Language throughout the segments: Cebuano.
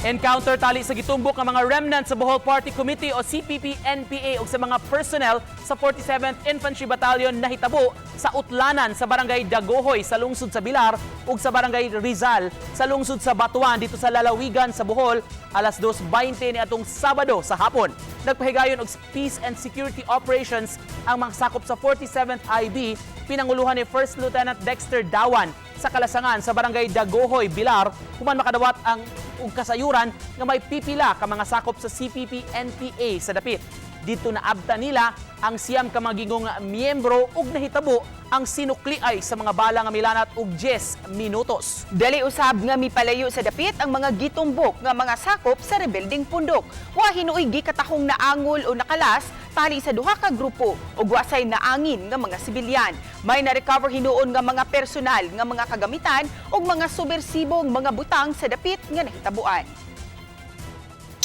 Encounter tali sa gitumbok ang mga remnants sa Bohol Party Committee o CPP-NPA ug sa mga personnel sa 47th Infantry Battalion nahitabo sa Utlanan sa Barangay Dagohoy sa lungsod sa Bilar ug sa Barangay Rizal sa lungsod sa Batuan dito sa lalawigan sa Bohol alas 2:20 ni atong Sabado sa hapon. Nagpahigayon og peace and security operations ang mga sakop sa 47th IB pinanguluhan ni First Lieutenant Dexter Dawan sa kalasangan sa Barangay Dagohoy, Bilar, human makadawat ang og kasayuran nga may pipila ka mga sakop sa CPP-NPA sa dapit. Dito naabta nila ang 9 ka magingong miyembro ug nahitabo ang sinukliay sa mga bala nga milanat og 10 minutos. Dali usab nga mipalayo sa dapit ang mga gitumbok nga mga sakop sa rebeldeng pundok. Wa hinuoy gikatahong naangol o nakalas tali sa duha ka grupo ug wasay naangin nga mga sibilyan. May na-recover hinuon nga mga personal nga mga kagamitan ug mga subbersibong mga butang sa dapit nga nahitabuan.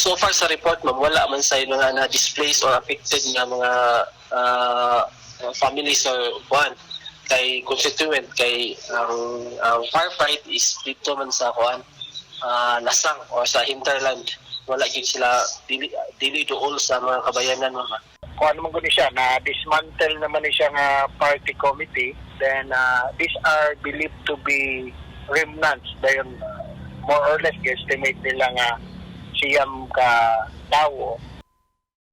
So far sa report, ma'am, wala man sa mga na-displaced or affected nga mga families or kuan kay constituent kay ang firefight is dito man sa kuan lasang or sa hinterland. Wala gyud sila, dili dili duol sa mga kabayanan, ma'am. Kung ano man guni siya, na dismantle naman ni siya nga party committee, then these are believed to be remnants. Dayon, more or less, estimate nila nga 9 ka tawo.